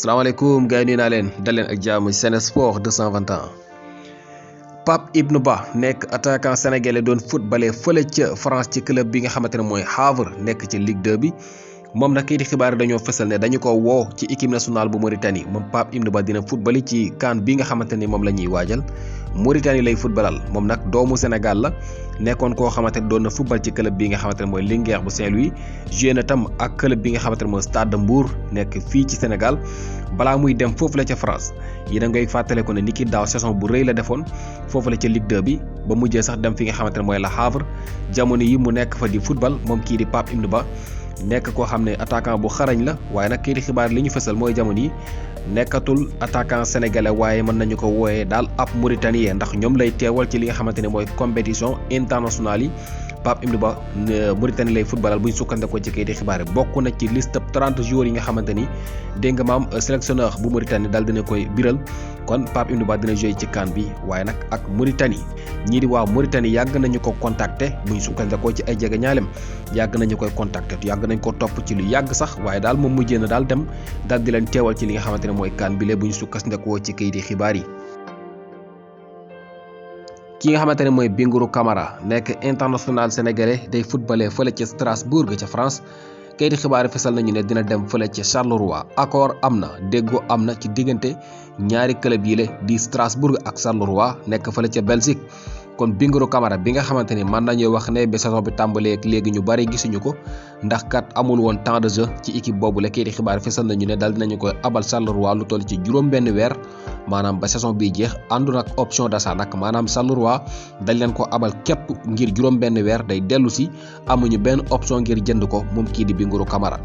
salaamaaleykum gars yi nuyu naa leen dal leen ak jàmm ci Sen Sport 221. Pape Ibn Ba nekk attaquant sénégalais doon footballé fële ca France ci club bi nga xamante ne mooy Havre nekk ci Ligue 2 bi moom nag kii di xibaar yi dañoo fësal ne dañu ko woo ci équipe nationale bu Mauritanie moom Pape Ibn Ba dina footballé ci CAN bi nga xamante ni moom la ñuy waajal Mauritanie lay footballal moom nag doomu Sénégal la nekkoon koo xamante ne doon na football ci club bi nga xamante ne mooy Linguère bu Saint-Louis joué na tam ak club bi nga xamante ne mooy Stade de Mbour nekk fii ci Sénégal balaa muy dem foofu la ca France yi da ngay fàttale ko ne ni ki daaw saison bu rëy la defoon foofu la ca Ligue 2 bi ba mujjee sax dem fi nga xamante ne mooy Le Havre jamono yi mu nekk fa di football moom kii di Pape Ibn Ba nekk koo xam ne attaquant bu xarañ la waaye nag kii di xibaar li ñu fësal mooy jamono yi nekkatul attaquant sénégalais waaye mën nañu ko wooyee daal ab mauritanien ndax ñoom lay teewal ci li nga xamante ne mooy compétition internationale yi Pape Ibn Ba Mauritanie lay footballal bu ñu sukkandikoo ci kayiti xibaar yi bokk na ci liste 30 joueurs yi nga xamante ni dégg nga maam sélectionneur bu Mauritanie daal dina koy biral kon Pape Ibn Ba dina joué ci CAN bi waaye nag ak Mauritanie ñii di waa Mauritanie yàgg nañu ko contacter bu ñu sukkandikoo ci ay jege ñaalem yàgg nañu koy contacter yàgg nañ ko topp ci lu yàgg sax waaye daal moom mujjee na daal dem daal di leen teewal ci li nga xamante ne mooy CAN bi bu ñu sukkandikoo ci kayiti xibaar yi. ki nga xamante ne mooy Bingourou Kamara nekk international sénégalais day footballé fële ca Strasbourg ca France kayiti xibaar yi fesal nañu ne dina dem fële ca Charleroi accord am na déggoo am na ci diggante ñaari club yi la di Strasbourg ak Charleroi nekk fële ca Belgique kon Bingourou Kamara bi nga xamante ni mën nañoo wax ne ba saison bi tàmbalee léegi ñu bari gisuñu ko ndax kat amul woon temps de jeu ci équipe boobu la kayiti xibaar yi fesal nañu ne daal dinañu koy abal Charleroi lu toll ci juróom-benn weer maanaam ba saison bii jeex àndul ak option d'achat nag maanaam Charleroi dañ leen ko abal képp ngir juróom-benn weer day dellu si amuñu benn option ngir jënd ko moom kii di Bingourou Kamara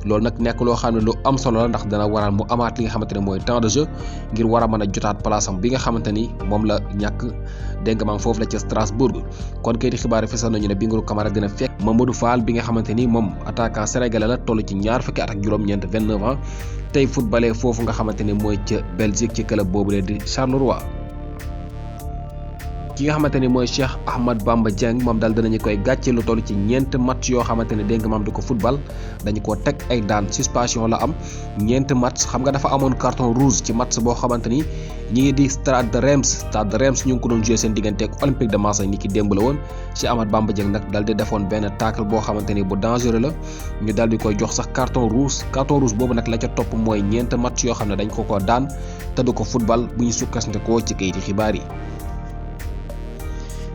loolu nag nekk loo xam ne lu am solo la ndax dana waral mu amaat li nga xamante ne mooy temps de jeu ngir war a mën a jotaat place am bi nga xamante ni moom la ñàkk dégg nga maam foofu la ca Strasbourg kon kayiti xibaar yi fesal nañu ne Bingourou Kamara dina fekk Mamadou Fall bi nga xamante ni moom attaquant sénégalais la toll ci ñaar fukki at ak juróom-ñeent 29 ans tey footballé foofu nga xamante ni mooy ca Belgique ci club boobu lee di Charleroi. ki nga xamante ni mooy Cheikh Ahmad Bamba Dieng moom daal dinañu koy gàcce lu toll ci ñeent match yoo xamante ne dégg nga maam di ko football dañu ko teg ay daan suspension la am ñeent match xam nga dafa amoon carton rouge ci match boo xamante ni ñi ngi di Stade de Reims ñu ngi ko doon joué seen diggante ak Olympique de Marseille ni ki démb la woon Cheikh Ahmad Bamba Dieng nag daal di defoon benn tacle boo xamante ni bu dangereux la ñu daal di koy jox sax carton rouge boobu nag la ca topp mooy ñeent match yoo xam ne dañ ko daan te du ko football bu ñu sukkandikoo ci kayiti xibaar yi.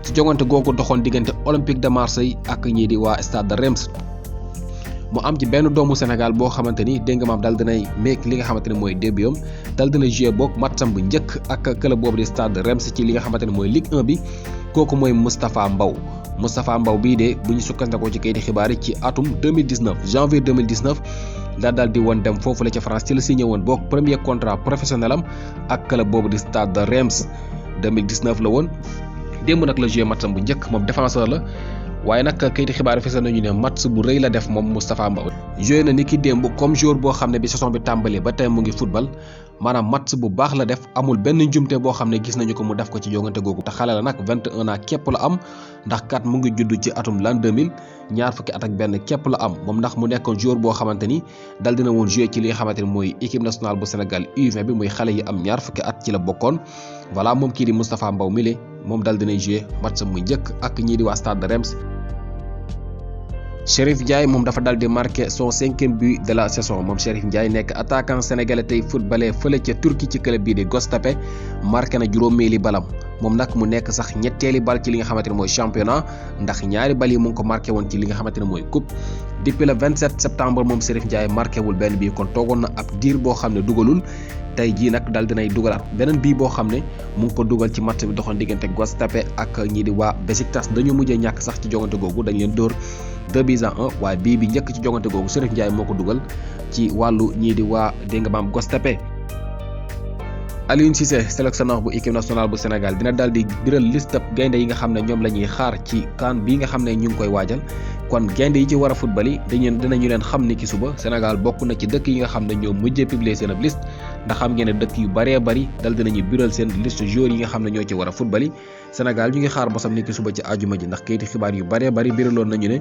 ci jongante googu doxoon diggante Olympique de Marseille ak ñii di waa Stade de Reims mu am ci benn doomu Sénégal boo xamante ni dégg nga maam daal dinay meek li nga xamante ne mooy début am daal dina joué boog matcham bu njëkk ak club boobu di Stade de Reims ci li nga xamante ne mooy Ligue 1 bi kooku mooy Moustapha Mbow bii de bu ñu sukkandikoo ci kayiti xibaar yi ci atum 2019 janvier 2019 daal di woon dem foofu la ca France ci la signé woon boog premier contrat professionnel am ak club boobu di Stade de Reims 2019 la woon. démb nag la joué match bu njëkk moom défenseur la waaye nag kayiti xibaar fesal nañu ne match bu rëy la def moom Moustapha Mbow joué na ni ki démb comme joueur boo xam ne bi saison bi tàmbalee ba tey mu ngi football maanaam match bu baax la def amul benn njumte boo xam ne gis nañu ko mu def ko ci jongante googu te xale la nag 21 ans képp la am ndax kat mu ngi judd ci atum l'an 2000 ñaar fukki at ak benn képp la am moom ndax mu nekkoon joueur boo xamante ni dal dina woon joué ci li nga xamante ni mooy équipe nationale bu Sénégal U20 bi muy xale yi am ñaar fukki at ci la bokkoon voilà moom kii di Moustapha Mbow mile moom daal dinay joué match mu njëkk ak ñii di waa Stade de Reims. Chérif Ndiaye moom dafa daal di marqué son 5e but de la saison moom Chérif Ndiaye nekk attaquant sénégalais tey footballé fële ca Turquie ci club bii di Göztepe marqué na juróomeeli balam moom nag mu nekk sax ñetteeli bal ci li nga xamante ne mooy championnat ndax ñaari bal yi mu ngi ko marqué woon ci li nga xamante ne mooy coupe depuis le 27 septembre moom Chérif Ndiaye marqué wul benn bii kon toogoon na ab diir boo xam ne dugalul tey jii nag daal dinay dugalaat beneen bii boo xam ne mu ngi ko dugal ci match bi doxoon diggante Göztepe ak ñii di waa Besiktas dañu mujjee ñàkk sax ci jongante googu dañ leen dóor 2-1 waaye bii bi njëkk ci jongante googu Chérif Ndiaye moo ko dugal ci wàllu ñii di waa dégg nga maam Göztepe. Aliou Cissé sélectionneur bu équipe nationale bu Sénégal dina daal di biral liste gaynde yi nga xam ne ñoom la ñuy xaar ci CAN bii nga xam ne ñu ngi koy waajal kon gaynde yi ci war a football yi dinañu leen xam ni ki suba Sénégal bokk na ci dëkk yi nga xam ne ñoo mujjee publier seen ab liste ndax xam ngeen ne dëkk yu bëree bëri dal dinañu biral seen liste joueurs yi nga xam ne ñoo ci war a football yi Sénégal ñu ngi xaar bosam ni ki suba ci àjjuma ji ndax kayiti xibaar yu bëree bëri biraloon nañu ne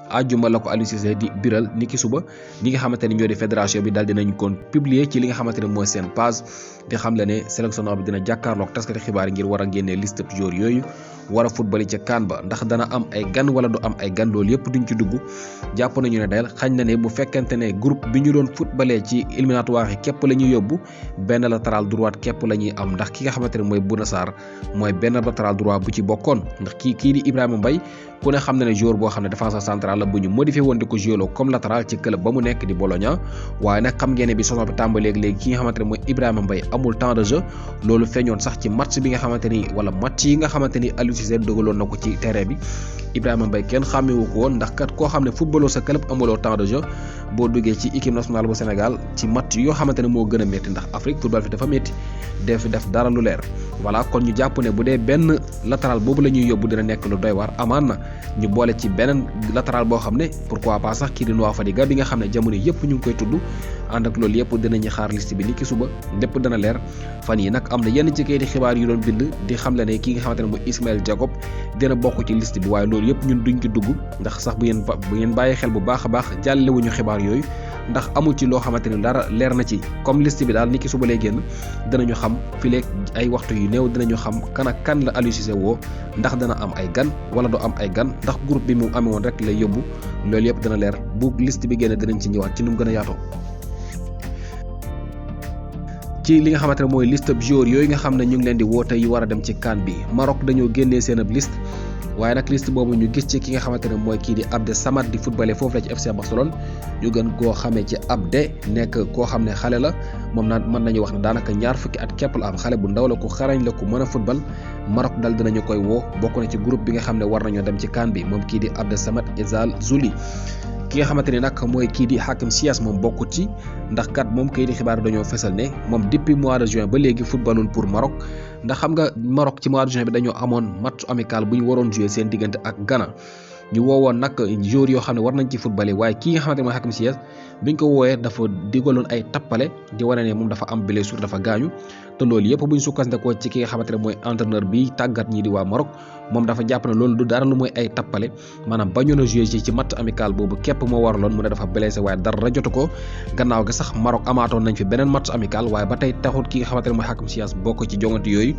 àjjuma la ko Aliou Cissé di biral niki suba ñi nga xamante ni ñoo di fédération bi daal dinañ kon publier ci li nga xamante ne mooy seen page di xam le ne sélectionneur bi dina jàkkaarloog taskati xibaar yi ngir war a génnee liste joueurs yooyu war a football ca CAN ba ndax dana am ay gan wala du am ay gan loolu yëpp duñ ci dugg jàpp nañu ne daal xañ na ne bu fekkente ne groupe bi ñu doon footballee ci éliminatoire yi képp la ñuy yóbbu benn latéral droite képp la ñuy am ndax ki nga xamante ne mooy Bouna Sarr mooy benn latéral droit bu ci bokkoon ndax kii di Ibrahima Mbaye ku ne xam na ne joueur boo xam ne défenseur central la bu ñu modifié woon di ko joué comme latéral ci club ba mu nekk di Bologna waaye nag xam ngeen ne bi saison bi tàmbalee léegi ki nga xamante ne mooy Ibrahima Mbaye amul temps de jeu loolu feeñoon sax ci match bi nga xamante ni wala match yi nga xamante ni Aliou Cissé dogaloon na ko ci terrain bi Ibrahima Mbaye kenn xàmmewu ko woon ndax kat koo xam ne footballoo sa club amuloo temps de jeu boo duggee ci équipe nationale bu Sénégal ci match yoo xamante ne moo gën a métti ndax Afrique football fi dafa métti def dara lu leer voilà kon ñu jàpp ne bu dee benn latéral boobu la ñuy yóbbu dina nekk lu doy waar amaan na ñu boole ci beneen latéral boo xam ne pourquoi pas sax kii di Noah Fadiga bi nga xam ne jamono yëpp ñu ngi koy tudd ànd ak loolu yëpp dinañu xaar liste bi niki suba lépp dana leer fan yi nag am na yenn ci kayiti xibaar yu doon bind di xam le ne kii nga xamante ne mooy Ismaël Jacob dina bokk ci liste bi waaye loolu yëpp ñun duñ ci dugg ndax sax bu ngeen bàyyi xel bu baax a baax jàllewuñu xibaar yooyu ndax amul ci loo xamante ni dara leer na ci comme liste bi daal niki suba lay génn dinañu xam fileeg ay waxtu yu néew dinañu xam kan ak kan la Aliou Cissé woo ndax dana am ay gan wala du am ay gan ndax groupe bi mu amee woon rek lay yóbbu loolu yëpp dana leer bu liste bi génn dinañ ci ñëwaat ci nu mu gën a yaatoo ci li nga xamante ne mooy liste joueurs yooyu nga xam ne ñu ngi leen di woote yi war a dem ci CAN bi Maroc dañoo génnee seen ab liste waaye nag liste boobu ñu gis ci ki nga xamante ne mooy kii di Abdé Samad di footballé foofu la ci FC Barcelone ñu gën koo xamee ci Abdé nekk koo xam ne xale la moom naan mën nañu wax ne daanaka ñaar fukki at képp la am xale bu ndaw la ku xarañ la ku mën a football Maroc dal dinañu koy woo bokk na ci groupe bi nga xam ne war nañoo dem ci CAN bi moom kii di Abdé Samad El Zouli ki nga xamante ni nag mooy kii di Hakim Ziyech moom bokkut ci ndax kat moom kii di xibaar dañoo fesal ne moom depuis mois de juin ba léegi footballul pour Maroc ndax xam nga Maroc ci mois de juin bi dañoo amoon match amical bu ñu waroon jouer seen diggante ak Ghana ñu woowoon nag joueurs yoo xam ne war nañ ci footballé waaye kii nga xamante ne mooy Hakim Ziyech biñ ko woowee dafa digaloon ay tappale di wane ne moom dafa am blessure dafa gaañu te loolu yëpp buñ sukkandikoo ci ki nga xamante ne mooy entraîneur bi tàggat ñi di waa Maroc moom dafa jàpp ne loolu du dara lu mooy ay tappale maanaam bañoon a joué ci match amical boobu képp moo waraloon mu ne dafa blessé waaye dara jotu ko gannaaw ga sax Maroc amaatoon nañ fi beneen match amical waaye ba tey taxut ki nga xamante ne mooy Hakim Ziyech bokk ci jongante yooyu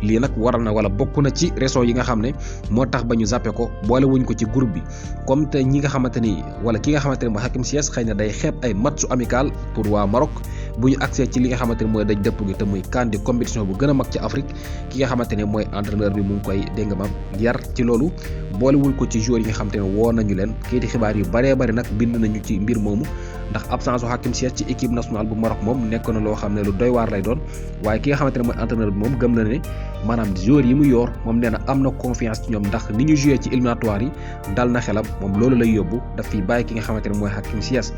lii nag waral na wala bokk na ci raison yi nga xam ne moo tax ba ñu zappé ko boole wuñ ko ci groupe bi comme te ñi nga xamante ni wala ki nga xamante ne mooy Hakim Ziyech xëy na day xeeb ay match amical pour waa Maroc bu ñu accès ci li nga xamante ne mooy daj dëpp gi te muy CAN di compétition bu gën a mag ci Afrique ki nga xamante ne mooy entraîneur bi mu ngi koy dégg nga ma yar ci loolu boolewul ko ci joueurs yi nga xamante ne woo nañu leen kayiti xibaar yu baree bari nag bind nañu ci mbir moomu ndax absence u Hakim Ziyech ci équipe nationale bu Maroc moom nekk na loo xam ne lu doy waar lay doon waaye ki nga xamante ne mooy entraîneur bi moom gëm na ne maanaam joueurs yi mu yor moom nee na am na confiance ci ñoom ndax ni ñu joué ci éliminatoire yi dal na xelam moom loolu lay yóbbu daf fiy bàyyi ki nga xamante ne mooy Hakim Ziyech